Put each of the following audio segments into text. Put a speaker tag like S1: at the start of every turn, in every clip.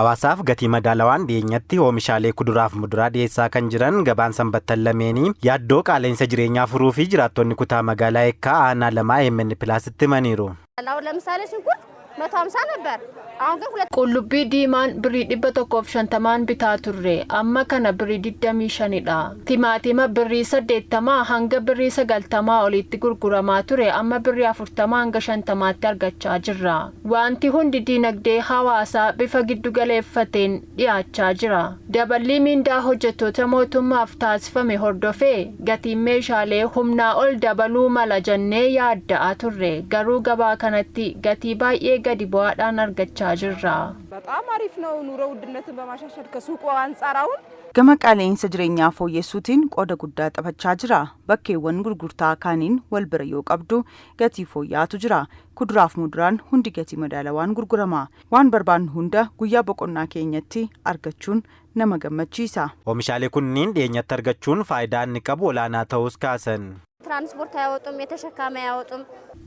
S1: Hawaasaaf gatii madaalawaan dhiyeenyatti oomishaalee kuduraaf muduraa dhiyeessaa kan jiran gabaan sanbattan lameenii yaaddoo qaala'insa jireenyaa furuu fi jiraattonni kutaa magaalaa Eekkaa aanaa lamaa AMN Plusitti himaniiru.
S2: አሁን ለምሳሌ ሽንኩርት 150 ነበር። አሁን ግን ሁለት
S3: Qullubbii diimaan birrii 150n bitaa turre, amma kana birrii 25dha. Timaatima birrii 80 hanga birrii 90 olitti gurguramaa ture amma birrii 40 hanga 50tti argachaa jirra. Wanti hundi diinagdee hawaasaa bifa giddugaleeffateen dhiyaachaa jira. Daballii mindaa hojjettoota mootummaaf taasifame hordofee gatiin meeshaalee humnaa ol dabaluu mala jennee yaadda'aa turre, garuu gabaa kanatti gatii baay'ee gadi bu'aadhaan argachaa jirra.
S4: በጣም አሪፍ ነው። ኑሮ ውድነትን በማሻሻል ከሱቁ አንጻር አሁን
S5: Gama qaala'insa jireenyaa fooyyessuutiin qooda guddaa taphachaa jira. Bakkeewwan gurgurtaa kaaniin wal bira yoo qabdu gatii fooyya'aatu jira. Kuduraaf muduraan hundi gatii madaalawaan gurgurama. Waan barbaannu hunda guyyaa boqonnaa keenyatti argachuun nama gammachiisa.
S1: Oomishaalee kunniin dhiyeenyatti argachuun faayidaa inni qabu olaanaa ta'us kaasan.
S2: ትራንስፖርት አያወጡም፣ የተሸካሚ አያወጡም።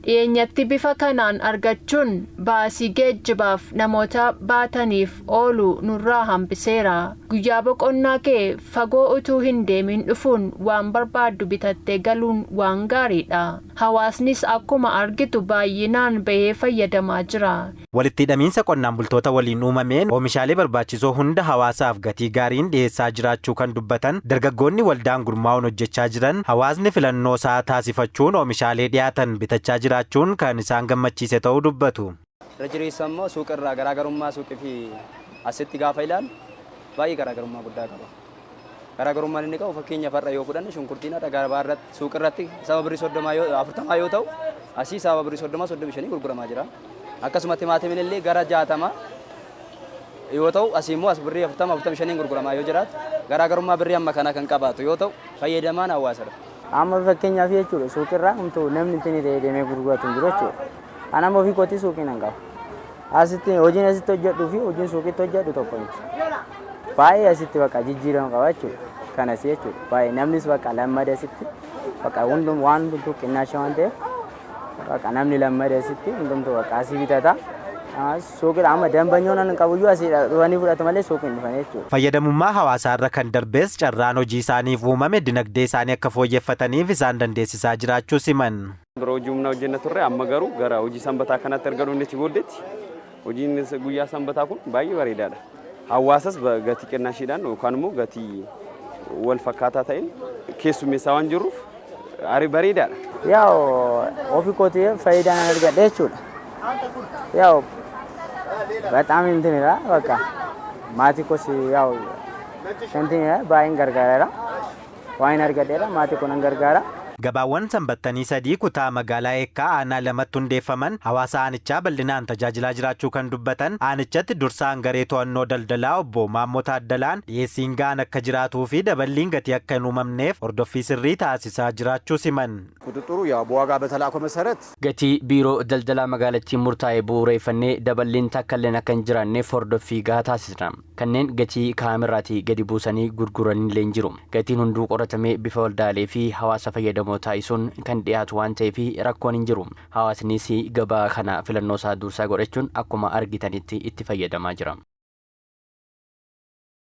S3: Dhiyeenyatti bifa kanaan argachuun baasii geejjibaaf namoota baataniif oolu nurraa hambiseera. Guyyaa boqonnaa kee fagoo utuu hin deemin dhufuun waan barbaaddu bitattee galuun waan gaariidha. Hawaasnis akkuma argitu baay'inaan bahee fayyadamaa jira.
S1: Walitti hidhamiinsa qonnaan bultoota waliin uumameen oomishaalee barbaachisoo hunda hawaasaaf gatii gaariin dhiyeessaa jiraachuu kan dubbatan dargaggoonni waldaan gurmaa'uun hojjechaa jiran, hawaasni filannoo isaa taasifachuun oomishaalee dhiyaatan bitachaa jiraachuun kan isaan gammachiise ta'uu dubbatu.
S6: Irra jireessa immoo suuqirraa garaagarummaa suuqii fi asitti gaafa ilaalu baay'ee garaagarummaa guddaa qaba. Garaagarummaan inni qabu, fakkeenyaaf, har'a yoo fudhanne shunkurtiin har'a gabaa irratti suuqirratti sababa birrii 30 yoo 40 yoo ta'u, asii sababa birrii 30 35 gurguramaa jira. Akkasuma timaatimiin illee gara 60 yoo ta'u, asii immoo as birrii 40 45 gurguramaa yoo jiraatu, garaagarummaa birrii amma kana kan qabaatu yoo ta'u, fayyadamaan hawaasadha.
S7: Amma fakkeenyaaf jechuudha, suuqirraa homtuu namni ittiin ta'ee deemee gurguratu hin jiru jechuudha. Ani amma ofii kootii suuqii nan qaba. Asitti hojiin asitti hojjedhuu fi hojiin suuqiitti hojjedhu tokko miti. Baay'ee asitti bakka jijjiirama qaba jechuudha. Kanas jechuudha. Baay'ee namnis bakka lammada asitti bakka hundum waan hundumtuu qinnaasha waan ta'eef, bakka namni lammada asitti hundumtuu bakka asii bitata. Suuqiidha amma dambanyoon hin qabuyyuu asii dhufanii fudhatu malee suuqii hin dhufan jechuudha.
S1: Fayyadamummaa hawaasaarra kan darbees carraan hojii isaaniif uumame dinagdee isaanii akka fooyyeffataniif isaan dandeessisaa jiraachuu siman.
S8: Dura hojii humnaa hojjenna turre, amma garuu gara hojii sanbataa kanatti erga dhufnetti booddeetti hojiin guyyaa sanbataa kun baay'ee bareedaadha. Hawaasas gatii qinnaashiidhaan yookaan immoo gatii wal fakkaataa ta'een keessummeessaa waan jirruuf bareedaadha.
S7: Yaa'u, ofii kootii faayidaan argadhe jechuudha. Yaa'u, በጣም እንትን ይላል፣ በቃ maatii koos yaa'u እንትን ይላል, baay'een gargaareera. Waan argadheera, maatii koo nan gargaara.
S1: Gabaawwan sanbattanii sadii kutaa magaalaa Eekkaa aanaa lamatti hundeeffaman hawaasa aanichaa bal'inaan tajaajilaa jiraachuu kan dubbatan aanichatti dursaan garee to'annoo daldalaa obbo Maammoo Taaddalaan, dhiyeessiin ga'aan akka jiraatuu fi daballiin gatii akka hin uumamneef hordoffii sirrii taasisaa jiraachuu siman.
S9: ቁጥጥሩ ያው በዋጋ በተላከው መሰረት
S10: Gatii biiroo daldalaa magaalattiin murtaa'e bu'uureeffannee daballiin takka illeen akka hin jiraanneef hordoffii gahaa taasisna. Kanneen gatii kaa'amirraatii gadi buusanii gurguranillee hin jiru. Gatiin hunduu qoratamee bifa waldaalee fi hawaasa fayyadamoo taasisuun kan dhiyaatu waan ta'eef rakkoon hin jiru. Hawaasnis gabaa kana filannoo isaa dursaa godhachuun akkuma argitanitti itti fayyadamaa jira.